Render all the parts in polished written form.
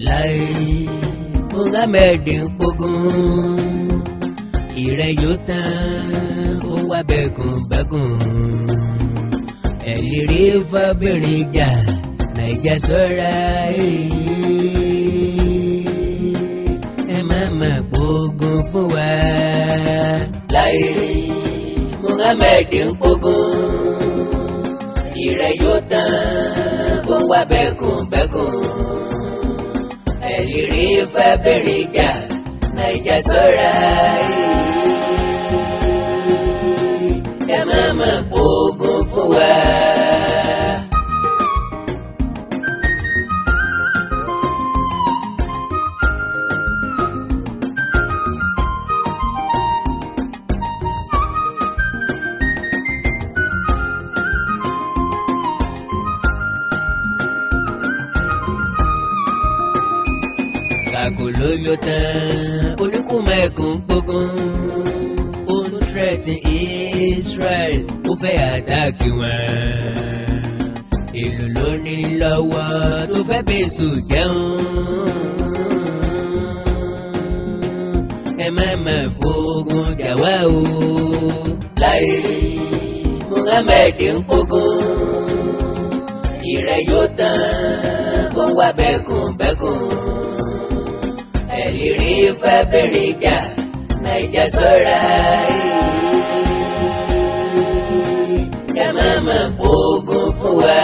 Láì Muhammed ń pogun, ìrẹ́ yóò tán, ó wá bẹ́kùn bẹ́kùn. Ẹ̀ lè rí fábìrin jà, Naija ṣọ́ra, ẹ má má pogun fún wa. Láì Muhammed ń pogun, ìrẹ́ yóò tán, ó wá bẹ́kùn bẹ́kùn. Ẹ̀ lè rí fábìrin jà, Naija ṣọ́ra, ẹ má má pogun fún wa. Kàkó lóyún tán, oníkùnmẹ́kùn gbógun, ó ń threaten Israel, ó fẹ́ attack wọn. Èlò ló ní lọ́wọ́ tó fẹ́ bẹ́sù jẹun? Ẹ má má fogun jà wá o. Láyé Muhammed ń pogun, ìrẹ́ yóò tán, kó wá bẹ́kùn bẹ́kùn. Ẹ̀ lè rí fẹ́ bẹ̀rẹ̀ jà, Naija ṣọ́ra, ẹ má má pogun fún wa.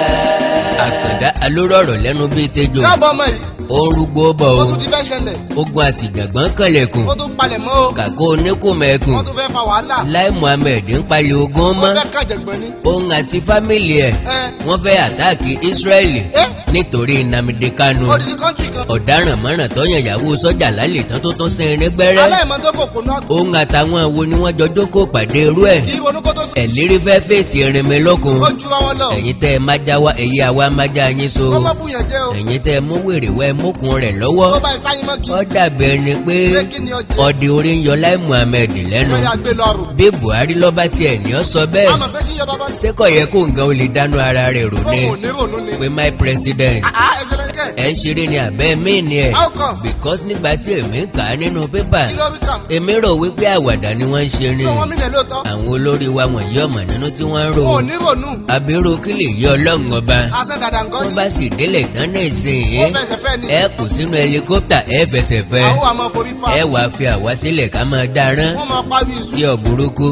Àkàndá alóró ọ̀rọ̀ lẹ́nu bíi tejò. Káàbọ̀ ọmọ yìí. Ó ń rúgbó bọ̀ o. Ó tún ti fẹ́ ṣẹlẹ̀. Ogun àti ìjàngbọ̀n kànlẹ̀kùn. Ó tún palẹ̀ mọ́ o. Kàkó oníkùnmẹ̀kùn. Wọ́n tún fẹ́ fa wàhálà. Lai Muhammed ń palẹ̀ ogun Ó mọ́. fẹ́ kàjẹ̀gbọ́n ni. Òun àti family ẹ̀, Ẹ. wọ́n fẹ́ attack Israeli Ẹ. nítorí Nnamdi Kanu, Odidi country kan. ọ̀daràn mọ́ràn tọ́yàn ìyàwó sọ́jà lálẹ́ tán tó tún sin irin gbẹ́rẹ́. Aláìmọ̀ tó kò kónú àgbò. Òun àtàwọn wo ni wọ́n jọ jókòó pàdé irú ẹ̀? Kì í ronú kó tó sọ. Ẹ̀lérí fẹ́ fèsì erinmi lókun. Ó ju àwọn lọ. Ẹ̀yin tẹ́ ẹ má já wa, ẹ̀yin àwa má já yín so. Kó má bùyàn jẹ́ o. Ẹ̀yin tẹ́ ẹ mú wèrè wẹ́ mókun rẹ̀ lọ́wọ́. Ó bá ẹ sáyín mọ́gi. Ó dàbí ẹni pé Pé kí ni ọjẹ́? ọdẹ orí ń yọ Lai Muhammed lẹ́nu. Wọ́n yà gbé lọ rò. Bí Buhari lọ́ba tiẹ̀ ní ọ sọ bẹ́ẹ̀, A mọ̀ pé tí yọ bàbá ṣé kò yẹ kó nǹkan ó lè dánú ara rẹ̀ rò ní Òun ò ní ronú ni. pé my president, Àá ẹsẹ̀ lẹ́kẹ̀. ẹ̀ ń ṣeré ni àbẹ́ mí ni ẹ̀? How come? Because nígbà tí èmi ń kà á nínú pépà, Kí ló rí kàm? èmi rò wípé àwàdà ni wọ́n ń ṣe ni. Tí wọ́n mílẹ̀ lóòótọ́. Àwọn olórí wa wọ̀nyí ọmọ nínú tí wọ́n ń rò. Wọn ò ní ronú. Àbírò kí lè yí Ọlọ́run Ọba? Asẹ́ dàdàngọ́ Wọ́n ni. bá sì délẹ̀ tán ní ìsinyìí, Ó fẹsẹ̀ fẹ́ ni. ẹ kò sínú helicopter, ẹ fẹsẹ̀ fẹ́. Àwọn àmọ́ forí fa. Ẹ wàá fi àwa sílẹ̀ ká máa darán Wọ́n máa parí iṣu. sí ọ̀bùrúkú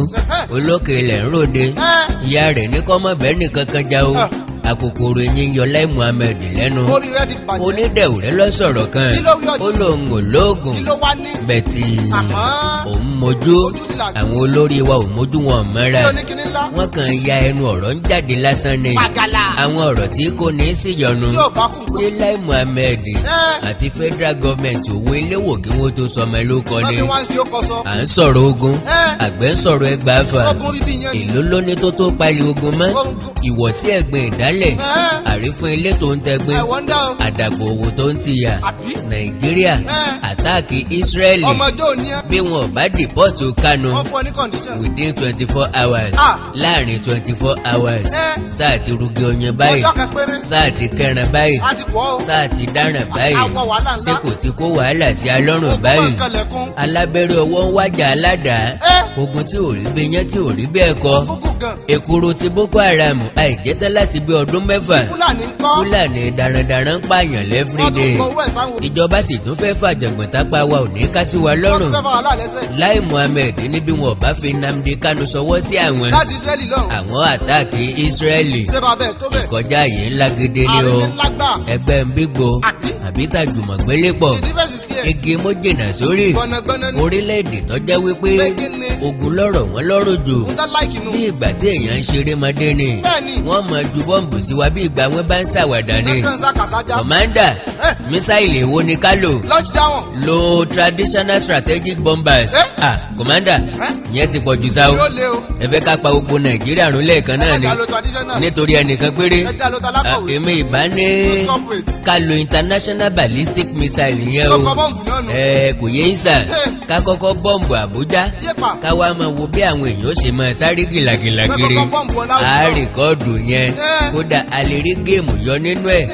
olókè ilẹ̀ ń ròde. Ẹ́. Ìyá rẹ̀ ní kọ́mọ̀bẹ́ nìkan kan já o. Ah. Àkòkòrò eyín yọ Lai Muhammed lẹ́nu. Orí rẹ ti bàjẹ́. Onídẹ̀wùrẹ́ lọ́sọ̀rọ̀ kan. Kí ló wí ọjọ́? Ó lóun ò lóògùn. Kí ló wá ní? Bẹ̀tì Àmọ́. òun mojú. Ojú sì là. Àwọn olórí wa ò mójú wọn mọ́ra. Kí ló ní kíní ńlá? Wọ́n kàn ya ẹnu ọ̀rọ̀ ń jáde lásán ni. Pàgàlà. Àwọn ọ̀rọ̀ tí kò ní í sí yọnu. Tí ò bá kùn Sí Lai Muhammed Ẹ́. àti federal government òwe léwò kí wọ́n tó sọmọ ló kọ́ Wọ́n ni. fi wá ń ṣe ó kọ sọ. À ń sọ̀rọ̀ ogun, Ẹ́. àgbẹ̀ ń sọ̀rọ̀ ẹgbàáfà. Ogun rí bí iyán ni. Èló ló ní tó pali ogun mọ́? Ogun. Ìwọ̀sí ẹ̀gbìn ìdálẹ̀, Ẹ́. àrífín ilé tó ń tẹgbin, I wonder o. àdàpọ̀ òwò tó ń tìyà. Àbí? Nàìjíríà Ẹ́. attack Israeli. Ọmọdé ò ní ẹ́. Bí wọn ò bá deport Kanu Wọ́n fún ọ ní condition. within 24 hours, Ah. láàrin 24 hours, Ẹ́. sáà ti rugi oyin báyìí, Ọjọ́ kan péré. sáà ti kẹran báyìí, A ti pọ̀ o. sáà ti dáràn báyìí, Àwọ̀ wàhálà ńlá. ṣé kò ti kó wàhálà sí alọ́rùn Ogun báyìí? máa ń kanlẹ̀kùn. Alábẹ́rẹ́ ọwọ́ ń wájà aládàá. Ẹ́. Ogun tí ò rí bí yẹn, tí ò rí bẹ́ẹ̀ kọ́. Gúgú gan. Èkuru ti Boko Haram àìjẹ́tán láti bí ọdún 6. Fúlàní ń kọ́. Fúlàní darandaran ń pààyàn Wọ́n tún everyday. gbowó ẹ̀ sáwọn. Ìjọba sì tún fẹ́ fàjàngbọ̀n tápá wa ò ní ká sí wa Wọ́n tún lọ́rùn. fẹ́ fa wàhálà lẹ́sẹ̀. Lai Muhammed ní bí wọn ò bá fi Nnamdi Kanu sọwọ́ sí àwọn, Láti Ísírẹ́lì lọ́hùn. àwọn attack Israeli. Ṣé bàbá ẹ̀ tó bẹ̀? Kọjá yìí ńlá gidi ni o. Àrífín lágbà. Ẹgbẹ́ ń bígbó Àbí? àbí tàjùmọ̀gbélé pọ̀. The difference is clear. Igi mójìnà sórí. Gbọ̀nàgbọ̀nà ni. Orílẹ̀-èdè tó jẹ́ wípé Pé kí ni? ogun lọ́rọ̀ wọn lọ́rọ̀ jù, Ń dá like nù. bí ìgbà tí èèyàn ń ṣeré mọdé ni. Bẹ́ẹ̀ni. Wọ́n máa ju bọ́ǹbù sí wa bí ìgbà wọn bá ń ṣàwàdà ni. Nǹkan sàkàsájà. Commander, Eh. missile wo ni ká lò? Launch down. Lo traditional strategic bombers. Eh? Ah, commander, Eh? ìyẹn ti pọ̀ jù sá o. Yóò lé o. Ẹ fẹ́ ká pa gbogbo Nàìjíríà run lẹ́ẹ̀kan náà Ẹ ni má jà lo traditional. nítorí ẹnìkan péré? Ẹ já lo talákọ̀wé. Ah, èmi ìbá ní Use corporate. ká lo international ballistic missile yẹn o. Ló kọ bọ́ǹbù náà nù. Ẹ kò yé ń sà. Eh. Ká kọ́kọ́ bọ́ǹbù Àbújá, Yépa. ká wá máa wo bí àwọn èèyàn ó ṣe máa sáré gìlàgìlà Pé kiri. kọ́kọ́ bọ́ǹbù wọn láwùjọ. A record yẹn. Kódà a lè rí game yọ nínú ẹ̀.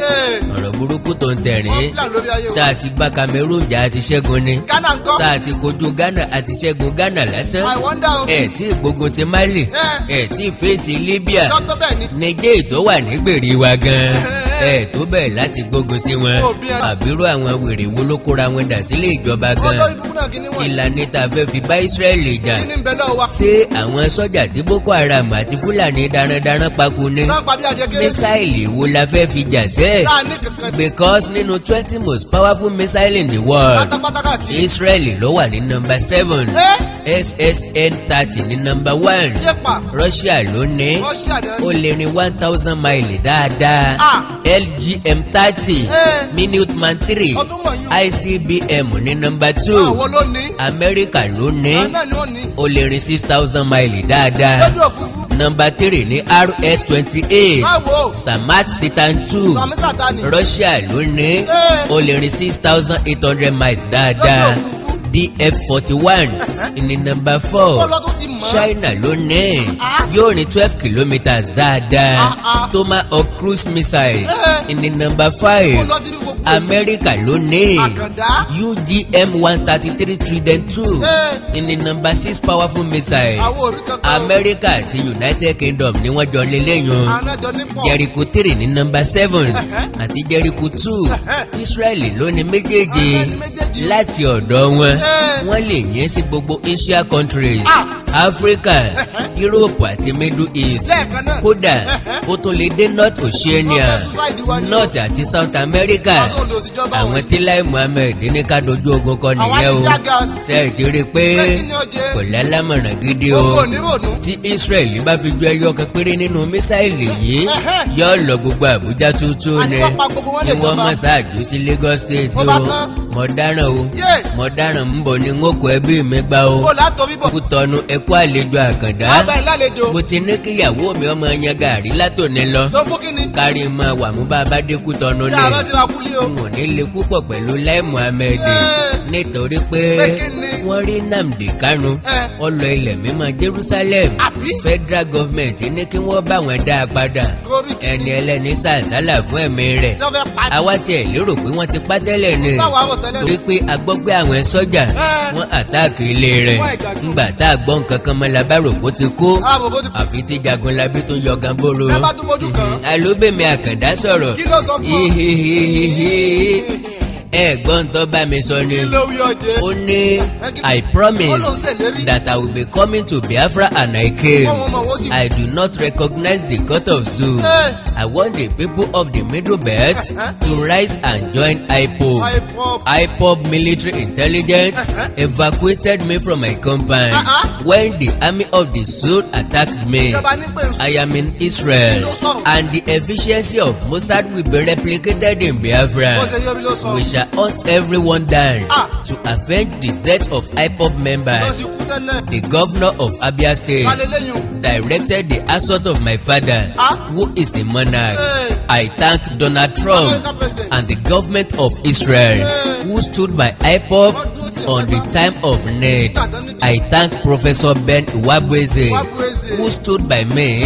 Ọ̀rọ̀ burúkú tó ń tẹ̀rín. Wọ́n plan lórí ayé wa. Ṣáà ti bá Cameroon jà, àti ṣẹ́gun ni. Ghana ńkọ́? Ṣáà ti kojú Ghana, àti ṣẹ́gun Ghana lásán. I wonder o. Ẹ̀ tí gbógun ti Mali, ẹ̀ tí fèsì Libya. Jọ́ tó bẹ́ẹ̀ ni. Niger tó wà nígbèrè wa gan, ẹ̀ tó bẹ́ẹ̀ láti gbógun sí wọn. Òbí ẹ. Àbírò àwọn wèrè wo ló kóra wọn dà sílé ìjọba gan? Olórí burúkú náà kí ni wọ́n. Ìlànà tá a fẹ́ fi bá Israẹli jà. Kí ni ń bẹ lọ́wọ́ wa? Ṣé àwọn sọ́jà tí Boko Haram àti Fúlàní darandaran pakú ni? Náà pa bí adìẹ kérésì. Missile wo la fẹ́ fi jà sẹ́ẹ̀? Tá a ní kankan. Because nínú 20 most powerful missile in the world, Pátápátá káàkiri. Israel ló wà ní number 7. SSN 30 ní number 1. Yépa. Russia ló ní. Russia ni. Ó lè rin 1,000 mile dáadáa. LGM 30, Minuteman 3, Ọdún wọ̀nyí. ICBM ní number 2. Àwọn ló ní. Amẹ́ríkà ló ní. Àwọn náà ni wọ́n ní. Ó lè rin 6,000 mile dáadáa. Lójú òfurufú. Number 3 ní RS 28, Báwo? Sarmat Satan 2. Sàmí Sàtánì. Russia ló ní. Ó lè rin 6,800 miles dáadáa. Lójú òfurufú. DF 41 ní number 4. Ó lọ tún ti mọ̀. China ló ní. Yóò rìn 12 kilometres dáadáa. Tomahawk cruise missile ní number 5. Ó lọ tí ní gbogbo. Amẹ́ríkà ló ní. Àkàndá. UGM 133 Trident 2 ní number 6 powerful missile. Àwọn orí kankan. Amẹ́ríkà àti United Kingdom ni wọ́n jọ lélẹ́yìn. Àwọn náà jọ ní pọ̀. Jericho 3 ní number 7 àti Jericho 2, Israeli ló ní méjèèjì. Àwọn náà ní méjèèjì. Láti ọ̀dọ̀ wọn, wọ́n lè yẹn sí gbogbo Asia countries, Africa, Europe àti Middle East. Lẹ́ẹ̀kan náà. Kódà ó tún lè dé North Oceania, Wọ́n fẹ́ suicide wa ni o. North àti South America. Aṣọ olùsíjọba Àwọn wọn. tí Lai Muhammed ní ká dojú ogun kọ Àwọn nìyẹn o. ní tear gas. Ṣe é ti rí i pé Pé kí ni ó jẹ? kò lálámọ̀ràn gidi o? Gbogbo onírònú. Tí Israel bá fi ju ẹyọ kan péré nínú missile yìí, yóò lọ gbogbo Àbújá tútù Àní ni. wọ́n pa gbogbo wọn Kí lè wọ́n jọba. má ṣáàjú sí Lagos State Ó o. bá tán. Mo dáràn o. Yé. Mo dáràn, ń bọ̀ ní n ó kó ẹbí mi gbá o. Kó látọ̀ bíbọ̀. Kútọ́nu, ẹkú àlejò Àkàndá. Bàbá ẹ̀ lálejò. Mo ti ní kíyàwó mi ọmọ yẹn gàrí látòní lọ. Tó fún kí ni? Kárí máa wà mú bá a bá dé Kútọ́nu Tí ni. àwọn ti máa kú lé o. N ò ní lè púpọ̀ pẹ̀lú Lai Muhammed nítorí pé Pé kí ni? wọ́n rí Nnamdi Kanu, ó lọ ilẹ̀ mímọ́ Jerusalem. Àbí? Federal government ní kí wọ́n bá wọn dá a padà. Torí kí ni? Ẹni ẹlẹ́ni sàṣálà fún ẹ̀mí rẹ̀. Tí wọ́n fẹ́ pa. Àwa tiẹ̀ lérò pé wọ́n ti pa tẹ́lẹ̀ ni, Táwa rò tẹ́lẹ̀. torí pé a gbọ́ pé àwọn sọ́jà wọ́n attack ilé rẹ̀. Wọ́n ìdájọ́. Ńgbà tá a gbọ́ nǹkan kan mọ́ la bá rò kó ti kú. Ààbò bó ti kú. Àfi tí Jagunlabi tó yọ gamboro. Ẹ bá tún fojú kàn án. Alóbèmí Àkàndá sọ̀rọ̀. Kí ló sọ fún ọ? Ẹ̀gbọ́n tó bá mi sọ ni. Kí ló wí ọjẹ́? Ó ní, "I promise Ó lóun ṣèlérí. that I will be coming to Biafra and I came. Wọ́n mọ̀ wọ́n sì. I do not recognize the court of zoo. I want the people of the Middle Belt to rise and join IPOB. IPOB. IPOB military intelligence evacuated me from my compound when the army of the zoo attacked me. Ìjọba ní pé ń sọ. I am in Israel Ló sọ̀rọ̀. and the efficiency of Mossad will be replicated in Biafra. Bó ṣe yọ bí ló sọ. We shall hunt everyone down to avenge the death of IPOB Lọ members. sí kú tẹ́lẹ̀. The governor of Abia State Kálẹ̀ lẹ́yìn. directed the assault of my father, who is a monarch. I thank Donald Trump American president. And the government of Israel who stood by IPOB on the time of need. I thank Professor Ben Nwabueze Nwabueze. Who stood by me.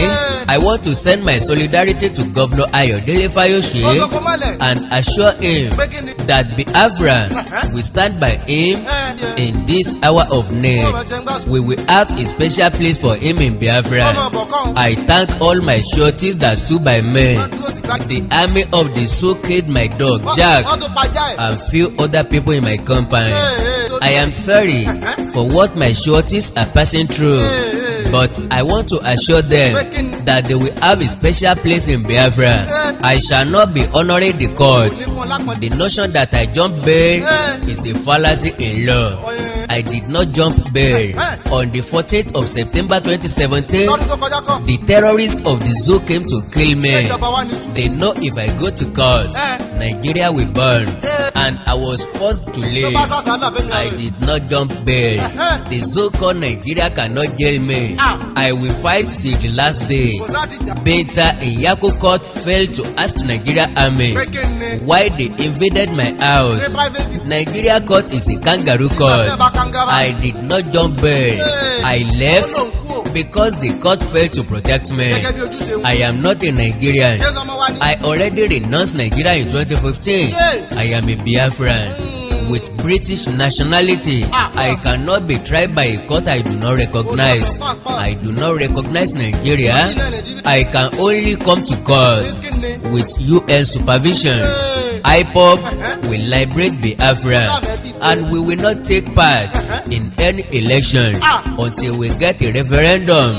I want to send my solidarity to Governor Ayodele Ó Fayose sọ kó má lẹ̀. And assure him Pé kí ni? That Biafra will stand by him in this hour of need. We will have a special place for him in Biafra. Ọmọ ọ̀bọ̀ kan. I thank all my sureties that stood by me. Wọ́n dúró sí gbájú. The army of the zoo killed my dog Jack Wọ́n tún pajá ẹ̀. And few other people in my compound. I am sorry for what my sureties are passing through, but I want to assure them that they will have a special place in Biafra. I shall not be honouring the court. Kò ní fún ọ lápọ̀n. The notion that I jump bail is a fallacy in law. I did not jump bail. On the 14th of September 2017, Lọ́dún tó kọjá kọ́. The terrorists of the zoo came to kill me. Ìjọba wa ní sùn. They know if I go to court, Nigeria will burn. And I was forced to Ló leave. bá sàṣà náà fẹ́mi I ọ̀rẹ́. did not jump bail. The so-called Nigeria cannot jail me. Ah. I will fight till the last day. Kò sá ti jà. Binta Nyako court failed to ask Nigeria Army Pé kí ni? why they invaded my house. Pé privacy. Nigeria court is a kangaroo court. Ìgbà tí ẹ bá kangaroo. I did not jump bail. Hey. I left Ó lóun kú o. because the court failed to protect me. Gẹ́gẹ́ bí ojúṣe wọn. I am not a Nigerian. Jésù ọmọ wa ni. I already renounced Nigeria in 2015. Yeah. I am a Biafran with British nationality. Ah. I cannot be tried by a court I do not recognize. I do not recognize Nigeria. I can only come to court Kí ni? with UN supervision. Hey. IPOB will liberate Biafra and we will not take part in any election Ah. until we get a referendum,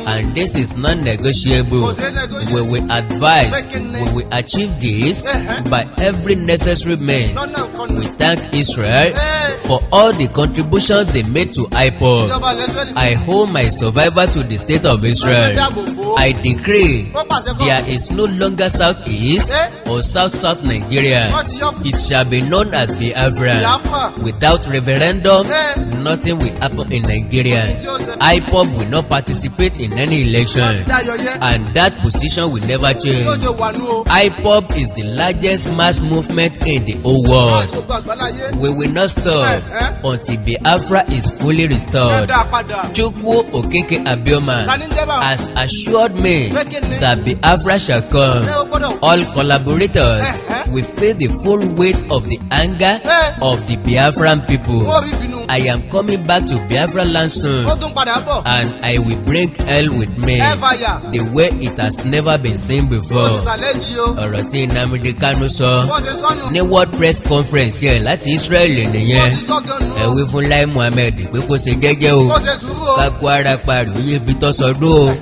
and this is non-negotiable. Kò sí negotiate. We will advise, Pé kí ni? We will achieve this by every necessary means. Lọ́nà kọ́nà. We thank Israel Hey. for all the contributions they made to IPOB. Ìjọba Israel. I hold my survival to the state of Israel. Dáàbò bò ó. I decree Ó pàṣẹ kọ́. there is no longer South East Eh? or South South Nigeria. Wọ́n ti yọ. It shall be known as Biafra. Biafra. Without referendum, Eh? nothing will happen in Nigeria. Tí ó ṣe. IPOB will not participate in any election, Wọ́n ti dá yọ yẹ. And that position will never change. Yóò ṣe wà nú o. IPOB is the largest mass movement in the whole world. Láti gbogbo àgbáláyé. We will not stop Eh, eh. until Biafra is fully Ẹ restored. dá a padà. Chukwu Okeke Abioma Ta ni ń jẹ́ báwọn? Has assured me Pé kí ni? That Biafra shall come. Ṣé o gbọ́dọ̀? All collaborators Eh, eh. will feel the full weight of the anger Eh. of the Biafran people. Wọ́n rí ìbínú. I am coming back to Biafra land soon Ó tún padà bọ̀. And I will bring hell with me Hellfire. The way it has never been seen before. Ó ti sàlẹ̀ jí o. Ọ̀rọ̀ tí Nnamdi Kanu sọ Wọ́n ṣe sọ́nù. Ní World Press Conference yẹn láti Israel Wọ́n nìyẹn. ti sọ gan nù. Ẹ wí fún Lai Muhammed pé kó ṣe jẹ́jẹ́ o. Kó ṣe sùúrù o. Kákó ara parí oyè fi tọ́ sọdún o.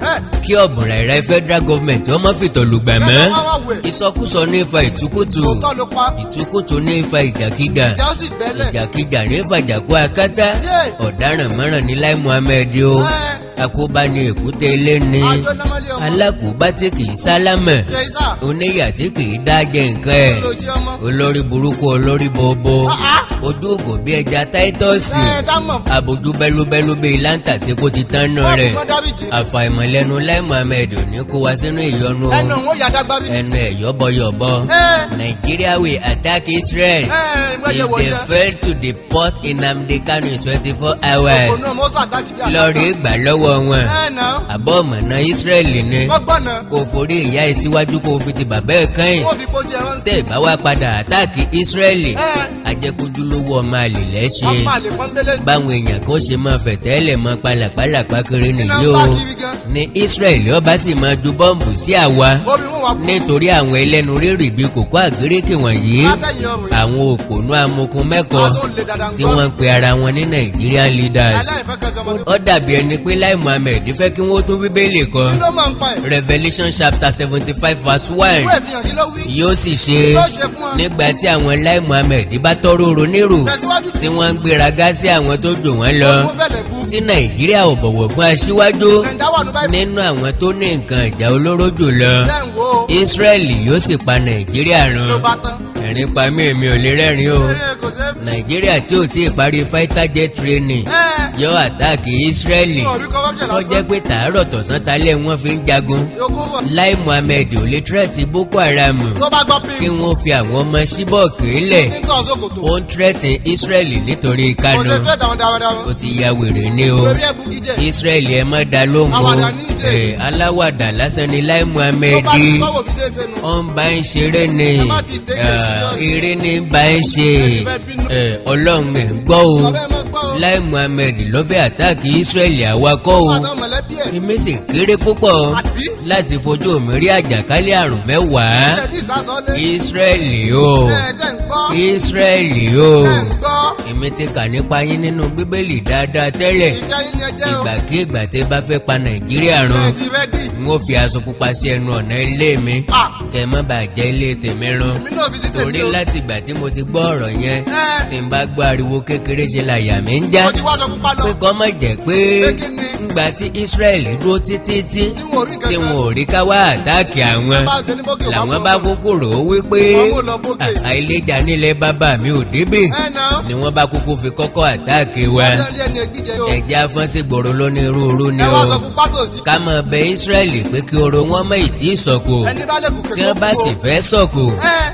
Kí ọ̀bùn ràìràì federal government ó mọ́ fìtọ̀ lùgbà mọ́. Bẹ́ẹ̀ wá wá wẹ̀. Ìsọkúsọ ní fa ìtukùtù. Òótọ́ ló pa. Ìtukùtù ní fa ìjàkíjà. Ìjà ó sì gbẹ́lẹ̀. Ìjàkíjà ní fàjàkú akátá. Yé. Ọ̀daràn mọ́ràn ní Lai Muhammed o. Ẹ́. Àkóbá ni èkúté ilé ni. Àjọ námọ́lé ọmọ. Alákòóbá tí kì í sálámà. Ṣé isà? Oníyà tí kì í dá jẹ nǹkan ẹ̀. Ló ṣe ọmọ. Olórí burúkú, olórí bobo. Ah, ah. Ojú ògò bí ẹja táítọ́ọ̀sì. Ẹ dá mọ̀ fún. Àbójú bẹ́lúbẹ́lú bíi láǹtà tí kò ti tán nù Wọ́n rẹ̀. fi mọ́ dábìjì. Àfàìmọ̀lẹ́nu Lai Muhammed ò ní kó wa sínú ìyọnu o. Ẹnu òun ó yà dágbá bí. Ẹnu ẹ̀ yọ́bọ̀yọ̀bọ̀. Ẹ́. Nigeria will attack Israel Ẹ́ if wẹ́yẹ they wọ̀nyẹ. Fail to deport Nnamdi Kanu in 24 hours. Òpònú ọmọ ó sọ àtàkì bí àtàkì. Lọ́ọ̀rì gbà lọ́wọ́ wọn. Ẹ nà. Àbọ̀ mọ̀nà Israel ni. Wọ́n gbọ́nà. Kò forí ìyá ẹ̀ síwájú kó fi ti bàbá ẹ̀ kẹ́yìn. Wọ́n fi pósí ẹran sí. Tẹ́ ẹ̀ bá wá padà attack Israel, Ẹ́. Ajẹ́kójúlówó ọmọ àlè lẹ́ṣẹ̀. Ọmọ àlè pọ́nbélé. Báwọn èèyàn kan ṣe máa fẹ̀tẹ́lẹ̀ mọ palàpalàpá kiri Iná nìyí ń o. bá kiri gan. Ní Israel ọba sì máa ju bọ́ǹbù sí àwa Omi wọn wà kú. Nítorí àwọn ẹlẹ́nu rírì bíi kòkó àgíríkì wọ̀nyí, Látẹ̀yìn ọrùn yìí. Àwọn òpònú amukun mẹ́kọ̀ọ́ Aṣọ ń le dandan tí gbọ́. wọ́n ń pe ara wọn ní Nigerian leaders. Aláìfẹ́kẹsẹ̀ ọmọdé. Ó dàbí ẹni pé Lai Muhammed fẹ́ kí wọ́n tún Bíbélì kọ. Kí ló máa ń pa ẹ̀? Revelation chapter 75 verse 1. Ìwé ìfihàn kí ló wí? Yóò sì ṣe Yóò ṣe fún wa. Nígbà tí àwọn Lai Muhammed bá tọ́rọ̀ ronírò Tẹ̀síwájú. Tí wọ́n ń gbéraga sí àwọn tó jù wọ́n lọ, Ó fẹ́lẹ̀ bu. Tí Nàìjíríà ò bọ̀wọ̀ fún aṣíwájú Nàìjíríà wà ní báyìí. Nínú àwọn tó ní nǹkan ìjà olóró jù lọ, Ṣé ń wo? Israẹli yóò sì pa Nàìjíríà run. Ló bá tán. Ẹ̀rín pa mí, èmi ò lè rẹ́rìn o. Ẹ kò ṣe é. Nàìjíríà tí ò tí ì parí fighter jet training Ẹ́. yóò attack Israẹli Orí corruption tó lásán. Jẹ́ pé tàárọ̀ tọ̀sán talẹ́ wọ́n fi ń jagun. Yòókù rọ̀. Lai Muhammed ò lè threat Boko Haram Tó bá gbọ́ kí pín. Wọ́n fi àwọn ọmọ Chibok lẹ̀. Ní tọ́ sókòtò. Ó ń threat Israẹli nítorí Kò Kanu. ṣe threat àwọn darandaran. Ó ti ya wèrè ní o. Lórí ẹ̀bù jíjẹ. Israẹli, ẹ má dá lóhùn o. Àwàdà ní í ṣe. Ẹ, aláwàdà lásán ni Lai Muhammed. Tó bá ti sọ́wọ́ bí ṣe é ṣe nu. Ó ń bá ń ṣeré ni. Ẹ má ti take it Ah, serious. eré ní bá ń ṣe. Ẹ ti fẹ́ bínú. Ẹ, Ọlọ́run ẹ̀ ń gbọ́ o. Bàbá ẹ máa gbọ́ o. Lai Muhammed ló fẹ́ attack Israẹli, àwakọ́ o. Àtàwọn mọ̀lẹ́bí ẹ̀. Èmi sì kéré púpọ̀ Àbí? Láti fojú mi rí àjàkálẹ̀ àrùn 10. Ilẹ̀ tí ìsásọ́lé. Israẹli o. Ẹ jẹ́ ń gbọ́. Israẹli o. Ẹ ń gbọ́. Èmi ti kà nípa yín nínú Bíbélì dáadáa tẹ́lẹ̀. Ìfẹ́ yín ni ẹ jẹ́ o. Ìgbàkigbà tẹ́ bá fẹ́ pa Nàìjíríà run, Ẹ ti ready. N ó fi aṣọ pupa sí ẹnu ọ̀nà ilé mi Ah. kẹ́ má bàa jẹ́ ilé tèmi run. Èmi náà fi sí tèmi Torí o. láti ìgbà tí mo ti gbọ́ ọ̀rọ̀ yẹn, Ẹ́. tí n bá gbọ́ ariwo kékeré ṣe làyà mi ń já Mo ti wá aṣọ pupa lọ. Pé kọ́ mọ̀ jẹ́ pé Pé kí ni? Ńgbà tí Israẹli dúró títí tí Tí wọn ò rí tí kankan. Wọn ò rí ká wá attack àwọn. Bá a ṣe ní bókè ò bá Làwọn mú bá lọ. kúkú rò ó wípé Wọ́n mú lọ bókè. Àìlèjà nílẹ̀ bàbá mi ò débè Ẹ nà ó. ni wọ́n bá kúkú fi kọ́kọ́ attack wa. Ọjọ́ ilé ẹni ẹgbíjẹ yóò. Ẹ̀já fọ́n sí gbòòrò lónírúurú ni Ẹ o. wá sọ fún pátó sí. Ká máa bẹ Ísírẹ́lì pé kí oró wọn mọ̀ ìtì ìsọ̀kò. Ẹni bá lè kùkè Tí wọ́n bá sì fẹ́ sọ̀kò,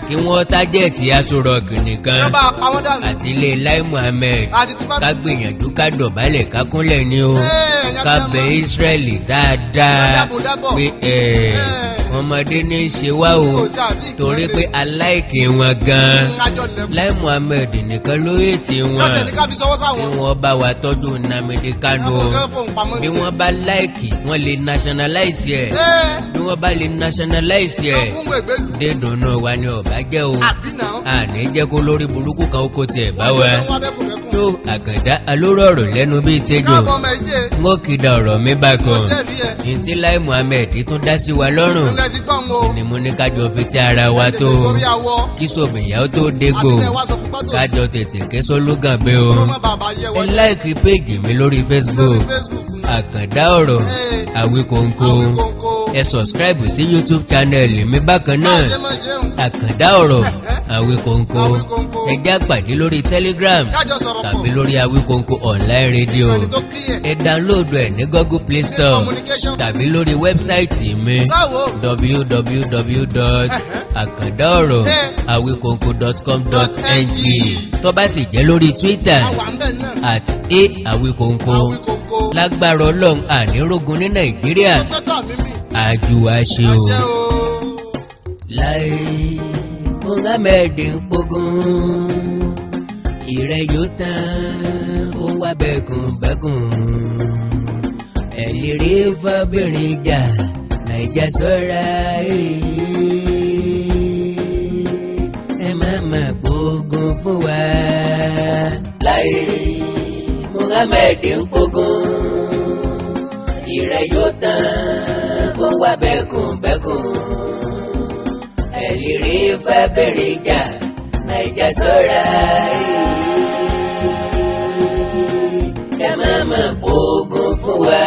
kí wọ́n target Aso Rock nìkan Wọ́n bá pa wọ́n dànù. àti ilé Lai Muhammed. Àti tí Ká gbìyànjú ká dọ̀bálẹ̀, ká kúnlẹ̀ ni o. Ẹ̀yin Ká abiyamọ. bẹ Ísírẹ́lì dáadáa Dábò dábọ̀. pé ọmọdé ní í ṣe wá o, Kò tí àti ìgbọ́n torí dé. pé aláìkè wọn gan-an. Kájọ lẹ́kùn. Lai Muhammed nìkan ló ètì wọn Kájọ ní ká fi sọwọ́ kí sáwọn. wọ́n bá wa tọ́jú Nnamdi Kanu o. Àwọn kan fóun pamọ́ Bí sí. wọ́n bá like, wọ́n lè nationalize ẹ̀. Bí wọ́n bá lè nationalize Wọ́n ẹ̀, fún wẹ̀gbẹ́lú. dédùnú wa ni ọ̀bá jẹ́ o. Àbí náà. Àní jẹ́ kó lórí burúkú kan ó kó tiẹ̀ bá wa. Wọ́n wá bẹ́kùn bẹ́kùn. Tó Àkàndá alóró ọ̀rọ̀ lẹ́nu bíi tẹ́jọ́, Káàbọ̀ ọmọ ẹ̀jẹ̀. n ó kìdá ọ̀rọ̀ mi bá kan. Jẹ̀bi ẹ̀. Ntí Lai Muhammed tún dá sí wa lọ́rùn Ńlẹ̀ sí gbọ̀n o. ni mo ní kájọ fi ti ara wa tó Tètè gorí awọ. kí sòmìyàwó tó dégbò, Àbí tẹ́ wá sọ fún pátó sí. kájọ tètè ké sólúgàn pé o. Kó má bàbá yẹ Ẹ wọlé. like page mi lórí Facebook, Lórí Facebook náà. Àkàndá Ọ̀rọ̀ Àwíkòǹkò. Àwíkòǹkò. Ẹ subscribe sí YouTube channel mi bákan náà, Bá a ṣe máa ṣe ń. Àkàndá Ọ̀rọ̀ Àwíkòǹkò. Àwíkòǹkò. Ẹ já pàdé lórí Telegram Kájọ sọ̀rọ̀ pọ̀. tàbí lórí Àwíkòǹkò online radio. Ẹni tó clear. Ẹ download ẹ ní Google Play Store Communication. tàbí lórí website mi, Sáwo. www.akandaoro.awikonko.com.ng. Tó bá sì jẹ́ lórí Twitter, Àwa ń bẹ̀ náà. @aawikonko. Àwíkòǹkò. Lágbára Ọlọ́run, ànírógun ní Nàìjíríà. Pẹ́tọ́ mímì. Àjùwà ṣe o. Àṣẹ o. Láì Muhammed ń pogun ìrẹ́ yóò tán, ó wá bẹ́kùn bẹ́kùn ẹ̀ lè rí fábìrin jà Nàìjà sọ́ra, ẹ má má gbógun fún wa. Láì Muhammed ń pogun ìrẹ́ yóò tán, ó wá bẹ́kùn bẹ́kùn ẹ̀ lè rí fábìrin jà Nàìjà sọ́ra, ẹ má má gbógun fún wa.